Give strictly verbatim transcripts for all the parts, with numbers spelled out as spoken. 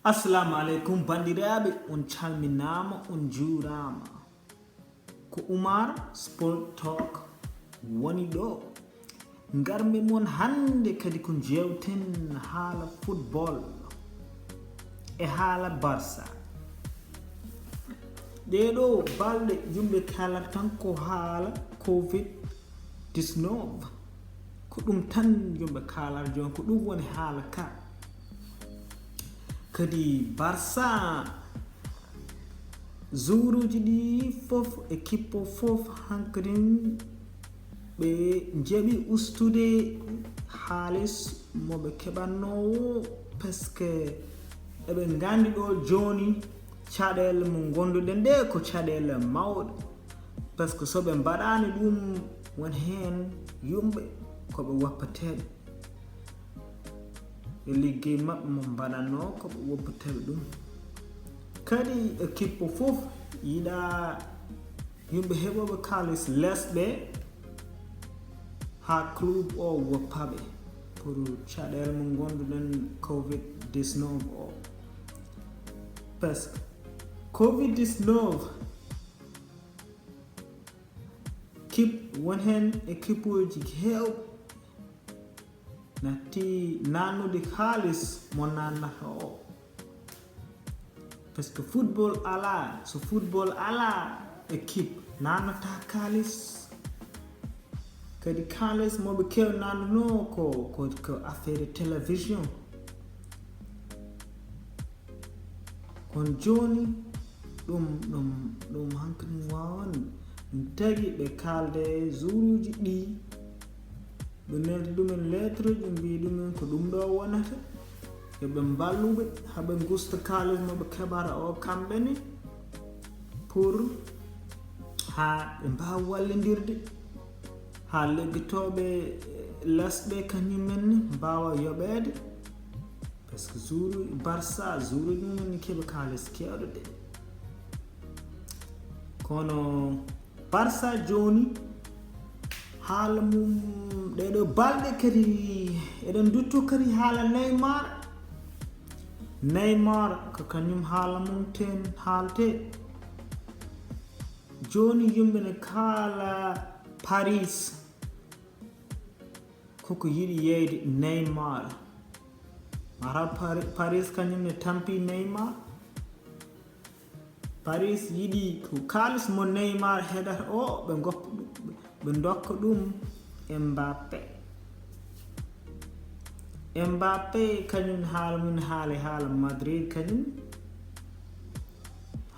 Assalamu aleykum banndiraaɓe, on calminaama, on njuuraama. Ko Umar Sport Talk woni ɗo. Ngarmi mon hannde kadi ko njeewten haala football e haala Barça. Ɗee ɗoo balɗe yumɓe kaalata tan ko haala covid dix-neuf. Ko ɗum tan yumɓe kaalata, jooni ko ɗum woni haala ka. Kadi Barça, zuuruuji ɗi fof, équipe o fof, hankadin ɓe njaɓi ustude haalis mo ɓe keɓannoo o, parce que eɓe nganndi ɗo jooni caɗeele mo ngonduɗen ɗe ko caɗeele mawɗe, parce que so ɓe mbaɗaani ɗum, won heen yumɓe ko ɓe woppateeɓe. E liggey maɓɓe mo mbaɗannoo ko ɓe woppateeɓe ɗum. Kadi équipe o fof yiɗa yumɓe heɓooɓe kaalis lesɓe haa club o woppaɓe pour caɗeele mo ngonduɗen covid dix-neuf o. Parce que covid dix-neuf, équipe, won heen équipe uji heew natti nannude kaalis mo nannata o. Parce que football alaa, so football alaa, équipe nannata kaalis. Kadi kaalis mo ɓe keew nannunoo ko, ko, ko affaire télévision. Kono jooni ɗum, ɗum, ɗum hankadi waawan. Ɗum tagi ɓe kaalde zuuruuji ɗi, ɓe neldi ɗumen lettre, ɓe mbiyi ɗumen ko ɗum ɗo wonata. Yo ɓe mballu ɓe haa ɓe ngusta kaalis mo ɓe keɓata o kamɓe ne, pour haa ɓe mbaawa wallindirde, haa liggotooɓe lesɓe kañum en ne mbaawa yoɓeede. Parce que zuuru Barça, zuuru ɗum woni keɓa kaalis keewɗo de. Kono Barça jooni, haala mum ɗee ɗoo balɗe kadi, eɗen ndutto kadi haala Neymar. Neymar ko kañum haala mum ten haalte. Jooni yimɓe ne kaala Paris. Koko yiɗi yeyde Neymar. Mara Pari-, Paris kañum ne tampi Neymar. Paris yiɗi ko kaalis mo Neymar heɗata o, ɓe ngoppa ɗum, ɓe ndokka ɗum Mbappé. Mbappé kañum haala mum haali haala Madrid kañum.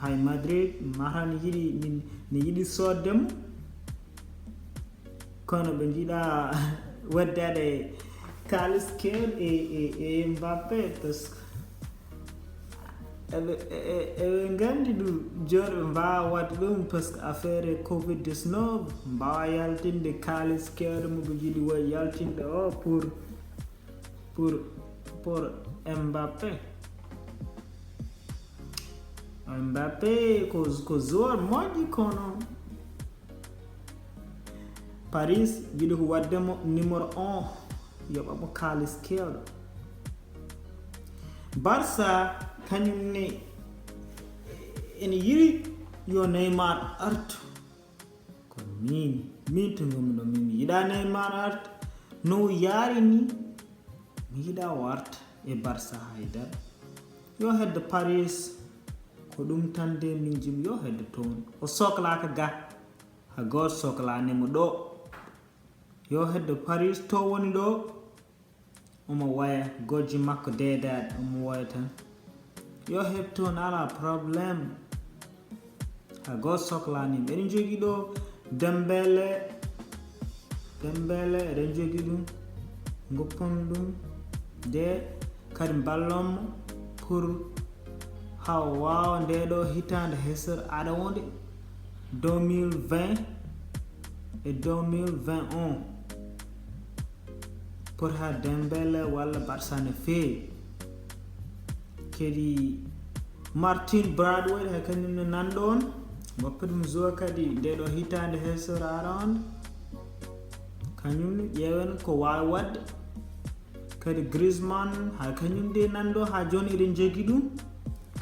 Hay Madrid mara ne yiɗi, ne yiɗi soodde mo. Kono ɓe njiɗa waddaade kaalis keewɗo e, e, e Mbappé, parce que eɓe, e, e, eɓe nganndi ɗum, jooni ɓe mbaawa waɗde ɗum, parce que affaire covid dix-neuf, mbaawa yaltinde kaalis keewɗo mo ɓe njiɗi wa-, yaltinde o pour, pour, pour Mbappé. Mbappé ko, ko joueur moƴƴo, kono Paris yiɗi ko waɗde mo numéro un, yoɓa mo kaalis keewɗo. Barça kañum ne ene yiɗi yo Neymar artu. Ko min, min to ngonmi ɗo, min mi yiɗa Neymar arta. No o yaari ni, mi yiɗa o arta e Barça haydara. Yo heddo Paris, ko ɗum tan de min jim, yo heddo toon. O soklaaka ga, ha gooto soklaani mo ɗo. Yo heddo Paris, to woni ɗo, omo waya, gojji makko deedaaɗi, omo waya tan. Yo heɓ toon, alaa problème. Ha gooto soklaani mo. Eɗen jogii ɗo Dembele, Dembele, eɗen jogii ɗum, ngoppon ɗum, de kadi mballon mo pour haa o waawa nde ɗo hitaande hesere aɗa wonde deux mille vingt e deux mille vingt et un. Pour haa Dembele walla Barça ne feewi. Kadi Martin Braithwaite, hay kañum ne nan ɗoon. Ngoppe ɗum joueur kadi nde ɗo hitaande hesere aɗa wonde. Kañum ne ƴeewen ko waawi waɗde. Kadi Griezmann, hay kañum de nan ɗo, haa jooni eɗen njogii ɗum.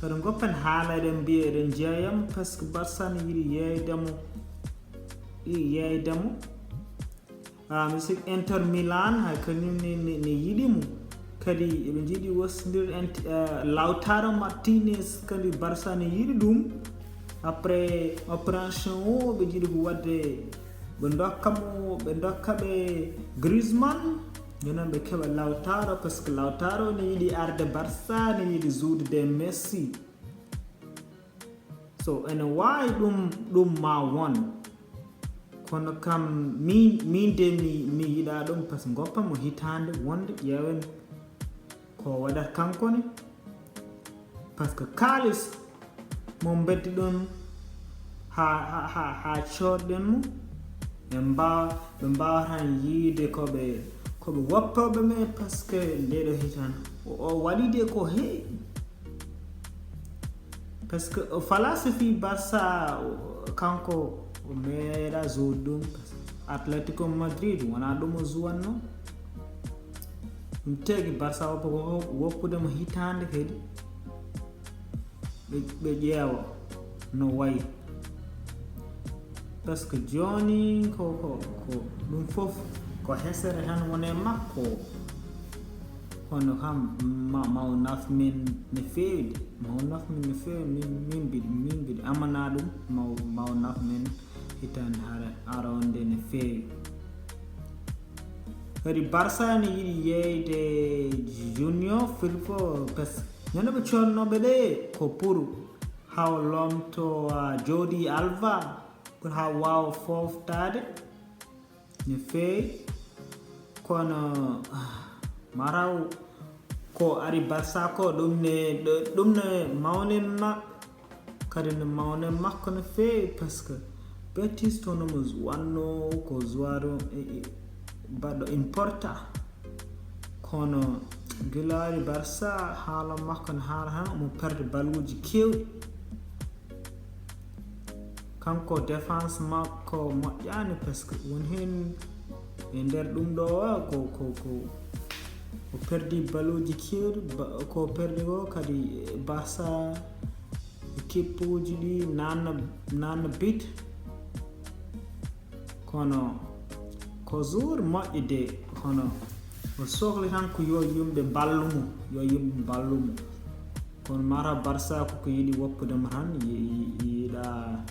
Kadi ngoppen haala, eɗen mbiya eɗen njeeyamo, parce que Barça ne yiɗi yeeyde mo, yiɗi yeeyde mo. Ah, mi sikki Inter Milan, hay kañum ne, ne, ne yiɗi mo. Kadi eɓe njiɗi wostondirde ent-, eh, Lautaro Martinez, kadi Barça ne yiɗi ɗum. Après opération o, ɓe njiɗi ko waɗde, ɓe ndokka mo, ɓe ndokka ɓe Griezmann, yo noon ɓe keɓa Lautaro, parce que Lautaro ne yiɗi arde Barça, ne yiɗi juudude Messi. So, ene waawi ɗum, ɗum ma won. Kono kam, min, min de mi, mi yiɗa ɗum, parce que ngoppa mo hitaande wonde, ƴeewen ko waɗata kanko ne. Parce que kaalis mo mbeddi ɗum haa, haa, haa, haa coodɗen mo, ɓe mbaawa, ɓe mbaawata yiide ko ɓe, ko ɓe woppooɓe men, parce que nde ɗo hitaande o, o waɗi de ko heewi. Parce que o falaa so fii Barça, o, kanko o meeɗa jouer ɗum, parce que Atletico Madrid wonaa ɗum o jouanno. Ɗum tagi Barça woppa ko woppude mo hitaande kadi. Ɓe, ɓe ƴeewa no wayi. Parce que jooni ko, ko, ko ɗum fof ko hesere tan woni e makko. Kono kam ma, maw naf min no feewi de. Maw naf min no feewi, min, min mbiɗi, min mbiɗi amana ɗum, maw, maw naf min hitaande hare aroonde no feewi. Kadi Barça ne yiɗi yeeyde Junior Firpo, parce que ñande ɓe coodnooɓe ɗe ko pour haa o lomto, ah, Jordi Alba, pour haa waawa fooftaade no feewi. Kono, ah, mataw ko ari Barça ko, ɗum ne, ɗum ne mawni ma, kadi ne mawni makko no feewi, parce que Betis toon omo wanno ko joueur, eh, eh, baɗɗo important. Kono gila ari Barça, haala makko ne haala tan, omo perde baluuji keewɗi. Kanko défense makko moƴƴaani, parce que won heen e nder ɗum ɗo o, ko, ko, ko, o perdi baluuji keewɗi, ba-, ko perdi ko kadi Barça équipe uji ɗi nanna, nanna bit. Kono ko joueur moƴƴo de, kono o sohli tan ko yo yimɓe mballu mo, yo yimɓe mballu mo. Kono mataw Barça ko ko yiɗi woppude mo tan, yi-, yi-, yiɗa,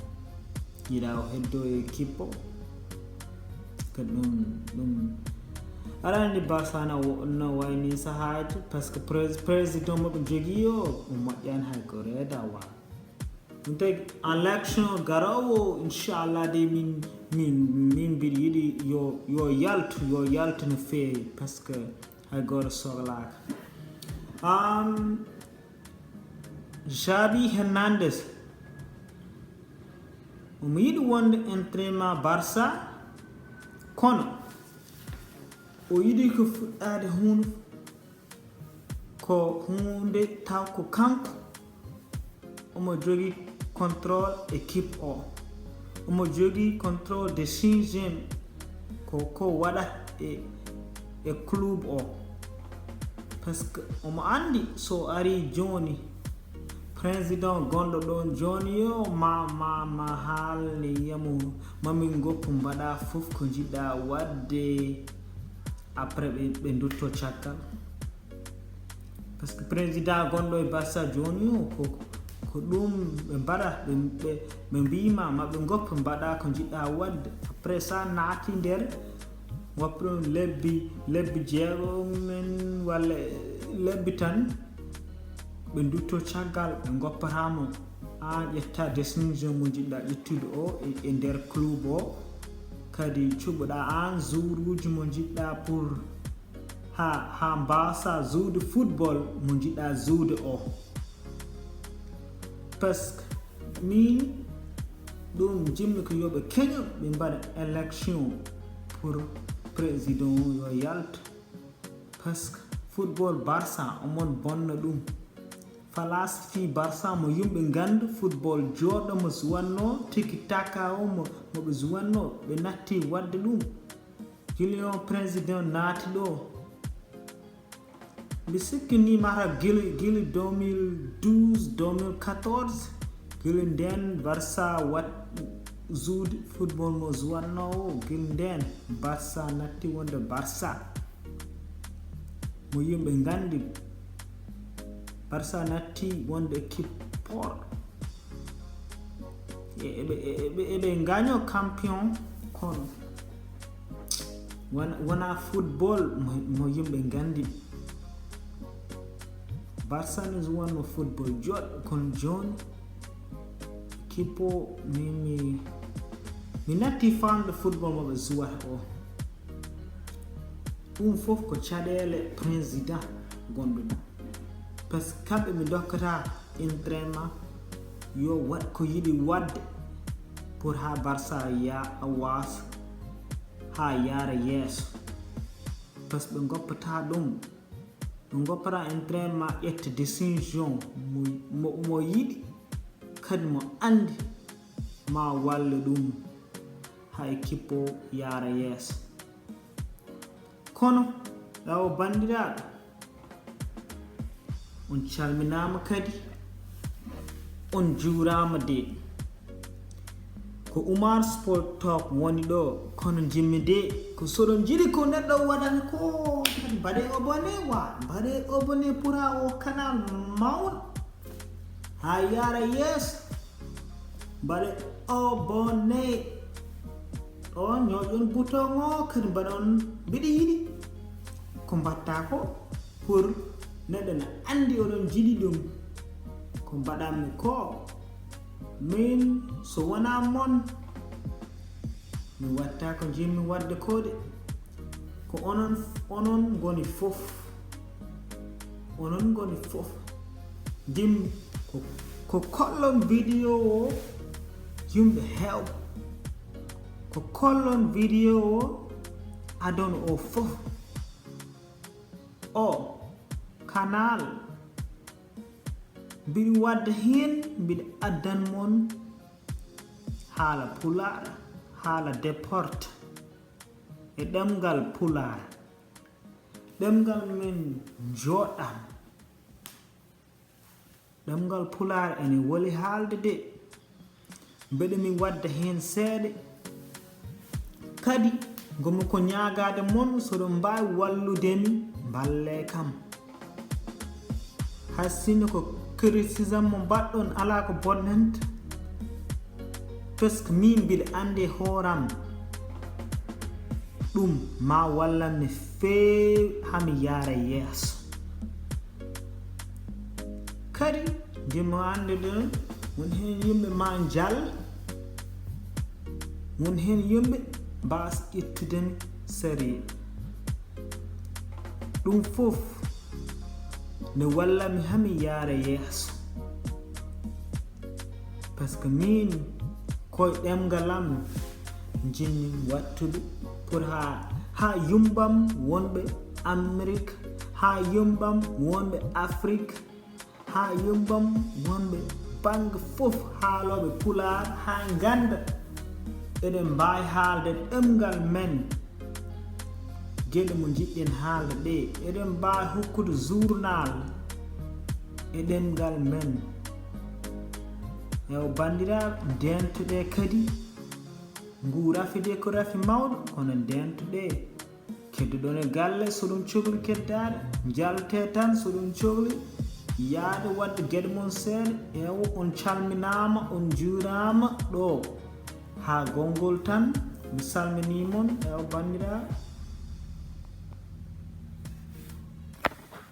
yiɗa o heddo e équipe o. Ko ɗum, ɗum. Aɗa anndi Barça na wo-, no wayni sahaaji, parce que prés-, président mo ɓe jogii o, o moƴƴaani hay ko reeda wa. Ɗum tagi élection garoowo, inchallah de min, min, min mbiɗa yiɗi yo, yo yaltu, yo yaltu no feewi, parce que hay gooto sohlaaka. Um, Xavi Hernandez, omo yiɗi wonde entraîneur Barça, kono o yiɗi ko fuɗɗaade huunde, ko huunde taw ko kanko omo jogii contrôle équipe o, omo jogii contrôle décision ko, ko waɗa e, e club o. Parce que omo anndi so ari jooni, président gonɗo ɗon jooni o, ma, ma, ma haalne yamo, ma min ngoppu mbaɗa fof ko njiɗɗa waɗde, après ɓe, ɓe ndutto caggal. Parce que président gonɗo e Barça jooni o, ko, ko ɗum ɓe mbaɗa, ɓe, ɓe, ɓe mbiima ma ɓe ngoppu mbaɗa ko njiɗɗa waɗde. Après ça naati nder, woppa ɗum lebbi, lebbi jeego men walla lebbi tan, ɓe ndutto caggal, ɓe ngoppata mo. An ƴetta décision mo njiɗɗa ƴettude o e, e nder club o. Kadi cuɓoɗa an joueur uji mo njiɗɗa pour ha, ha mbasa joude football mo njiɗɗa joude o. Parce que min ɗum jimmi ko yo ɓe keño, ɓe mbaɗa élection pour président o yo yaltu. Parce que football Barça, omon bonno ɗum. Falas fii Barça mo yimɓe ngandu, football jooɗo mo suwanno, tiki taka o mo, mo ɓe suwanno, ɓe natti wadde ɗum. Kylian président naati ɗo. Mbi sikki ni mata gili gili deux mille douze deux mille quatorze, gili nden Barça wat zuude football mo zuwannoowo, gili nden Barça natti wonde Barça mo yimɓe nganndi. Barça natti wonde équipe poor. E- eɓe eɓe eɓe ngaño campion, kono wona wona football mo, mo yimɓe nganndi. Barça ne zuwanno football joɗɗo, kono jooni équipe o mi mi mi natti famde football mo ɓe zuwata o. Ɗum fof ko caɗeele président gonɗo ɗum. Parce que kamɓe mi dokkata entraînement yo waɗ ko yiɗi waɗde pour ha Barça ya a waas ha yaara yeeso. Parce que ɓe goppata ɗum, ɓe goppata entraînement ƴetta décision mo, mo, mo yiɗi, kadi mo andi ma walle ɗum ha équipe o yaara yeeso. Kono ɗawo bandiraɗo, on calminama kadi, on juurama de. Ko Oumar Sport Talk woni ɗo, kono jimmi de ko soɗon jiɗi ko neɗɗo waɗata ko kadi mbaɗe abonné wa mbaɗe abonné pour ha o canal mawɗo ha yaara yeeso. Mbaɗe abonné ɗo, ñoƴon bouton o kadi mbaɗon mbiɗa yiɗi ko mbatta ko pour neɗɗo na andi oɗon jiɗi ɗum. Ko mbaɗanmi ko min so wona mon mi watta ko jimmi wadde ko de. Ko onon onon ngoni fof. Onon ngoni fof. Jimmi ko, ko kollon vidéo o yimɓe heew. Ko kollon vidéo o adon o fof. O canal mbiɗa wadda heen, mbiɗa addan mon haala pulaar, haala deporte e ɗemngal pulaar. Ɗemngal men jooɗam. Ɗemngal pulaar ene weli haalde de. Mbeɗa mi wadda heen seeɗa. Kadi ngomi ko ñaagaade mon soɗon mbaawi wallude mi, mballe kam. Hay sinno ko criticisme mo mbaɗɗon alaa ko bonnanta. Parce que min mbiɗa anndi e hooram ɗum ma wallan mi feewi hami yaara yeeso. Kadi ndimo annduɗen won heen yimɓe ma njal, won heen yimɓe mbaasa ƴettuden sariya. Ɗum fof ne walla mi hami yaara yeeso. Parce que min koye ɗemngal am jinmi wattude pour ha ha yumbam wonɓe Amérique, ha yumbam wonɓe Afrique, ha yumbam wonɓe bannge fof haalooɓe pulaar ha ngannda eɗen mbaawi haalde ɗemngal men. Geɗe mo njiɗɗen haalde ɗe eɗen mbaawi hokkude journal e ɗemngal men. Ewa banndiraaɓe, ndeentuɗe kadi. Ngu rafi de ko rafi mawɗo, kono ndeentuɗe. Kedduɗon e galle, so ɗum cogli keddaade, njaltee tan, so ɗum cogli yaade waɗde geɗe mon seeɗa. Ewa, on calminaama, on njuuraama ɗo. Haa gonngol tan, mi salminii mon, ewa banndiraaɓe.